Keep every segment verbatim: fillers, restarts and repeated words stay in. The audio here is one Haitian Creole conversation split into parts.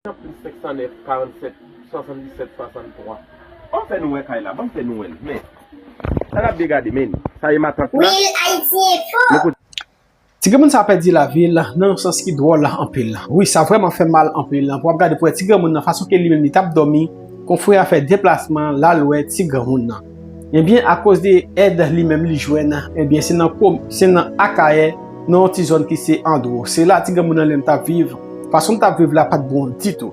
Plis senk san nèf, karannsenk, swasanndisèt, swasanntwa. Ban m fè nou wè kay la, ban m fè nou wè l. Men, sa n ap degade, men, sa e matant la. Real Haiti Info. Men kote Ti granmoun sa a pèdi lavi l nan yon sans ki dwòl anpil. Wi, sa vrèman fè mal anpil. Pou w ap gade pou wè ti granmoun nan, fason ke li menm li t ap dòmi, konfrè a fè deplasman l al wè ti granmoun nan. Ebyen, akoz de èd li menm li jwenn, ebyen, se nan, se nan Akayè, nan yon ti zòn ki se Andwo. Se la ti granmoun nan li menm t ap viv. Fason l t ap viv la pa t bon ditou.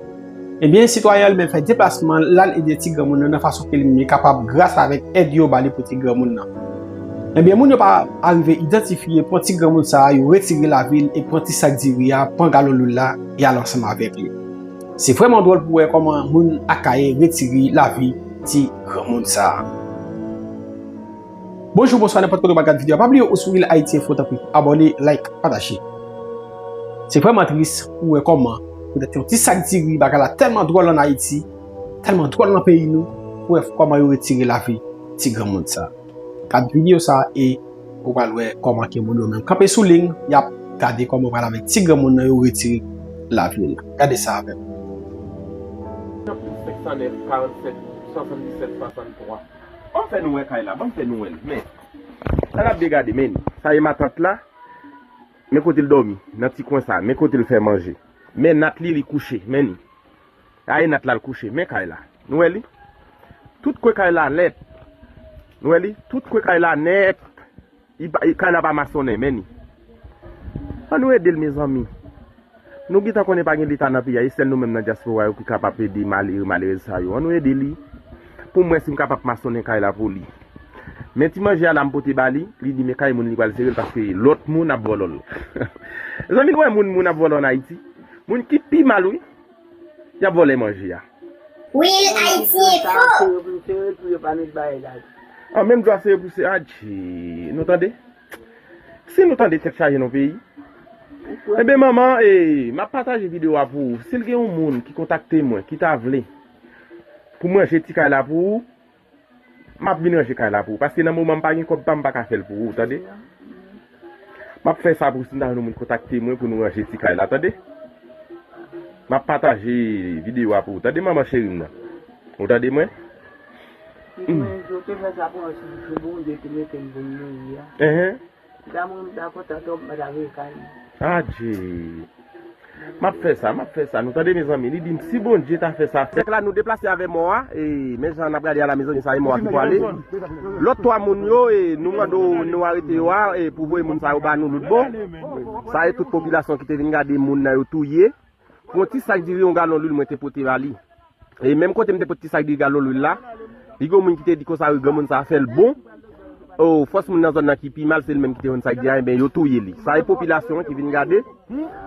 Ebyen, sitwayen an li menm fè deplasman l al ede ti granmoun nan nan fason ke li menm li kapab gras avèk èd yo ba li pou ti granmoun nan. Ebyen, moun yo pa arive idantifye, pran ti granmoun sa a, yo retire lavi l e pran ti sak diri a, pran galon lwil la, y al ansanm avèk li. Se vrèman dwòl pou wè kòman moun Akayè retire lavi ti granmoun sa a. Bonjou, bonswa, nenpòt kote w ap gad videyo a. Pa bliye ou sou Real Haiti Info, tanpri, abòne, like, pataje. Se vrèman tris pou wè kòman poutèt yon ti sak diri, bagay la tèlman dwòl ann Ayiti, tèlman dwòl nan peyi nou, pou wè kòman yo retire lavi ti granmoun sa. Gad videyo sa e ou pral wè kòman ke moun yo menm kanpe sou liy, y ap gade kòman yo pral avèk ti granmoun nan yo retire lavi l. Gade sa avè m. Senk san nèf, karannsenk, swasanndisèt, swasanntwa. Ban m fè nou wè kay la, ban m fè nou wè l. Men, sa n ap degade, men, sa e matant la. Men kote l dòmi, nan ti kwen sa. Men kote l fè manje. Men nat li, li kouche, men li. A e nat la l kouche, men kay la. Nou wè li? Tout kwen kay la nèt. Nou wè li? Tout kwen kay la nèt. Li pa, kay la pa masonnen, men li. Ann nou ede l, mezanmi. Nou gentan konnen pa gen Leta nan peyi a, e sèl nou menm nan dyaspora yo ki kapab ede malere, malerèz sa yo. Ann nou ede li. Pou m wè si m kapab masonnen kay la pou li. Men ti manje a la m pote ba li, li di men kay moun li pral sere l paske lòt moun ap vòlò l. Mezanmi, nou wè moun, moun ap vòlò ann Ayiti? Moun ki pi mal, wi. Y ap vòlè manje a. Real Haiti Info. An menm dwa se yo pou se adje. Nou tande? Si nou tande tèt chaje nan peyi. Enben manman, e, m ap pataje videyo a pou ou. Si l gen yon moun ki kontakte mwen, ki ta vle pou manje ti kay la pou ou, m ap vin ranje kay la pou ou. Paske nan moman m pa gen kòb pa m, m pa ka fè l pou ou, tande? M ap fè sa pou si m ta jwenn yon moun kontakte mwen pou nou ranje ti kay la, tande? M ap pataje videyo a pou ou, tande, manman cheri m nan? Ou tande mwen? Mwen, yo te fè sa pou mwen, se Bondye ki mete m pou m mouri a. Enhen. Damou m ta kontan twòp, m pa ta vle kay li. Adje. M ap fè sa, m ap fè sa. Nou tande, mezanmi? Li di m, si Bondye ta fè sa, fè. Fèk la, nou deplase avè mò a. E, men jan n ap gade a la, mezanmi, sa e mò a ki pwale. Lòt twa moun yo, e, nou mande w, nou arete yo a, e, pou voye moun sa yo ba nou loutbò. Sa e tout popilasyon ki te vin gade moun nan yo touye. Pou yon ti sak diri, yon galon lwil, mwen te pote ba li. E menm kote m te pote ti sak diri, galon lwil la, li gen yon moun ki te di konsa, wi, granmoun sa a fè l bon. O, fòs moun nan zòn nan ki pi mal, se li menm ki te vann sak diri a, enben, yo touye li. Sa e popilasyon an ki vin gade.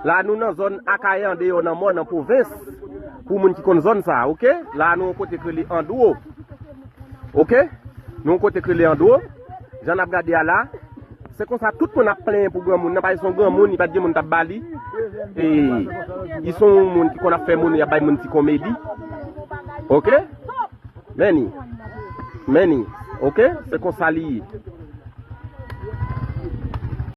La, nou nan zòn Akayè, andeyò, nan mò, nan pwovens. Pou moun ki konn zòn sa a, oke? La, nou yon kote k rele Andwo. Oke? Nou yon kote k rele Andwo. Jan n ap gade a la, se konsa tout moun ap plenyen pou granmoun nan, paske se yon granmoun, li pa t gen moun t ap ba li. E, li se yon moun ki konn ap fè moun, li ap bay moun ti konmedi. Oke? Men li. Men li. Oke? Se konsa li ye.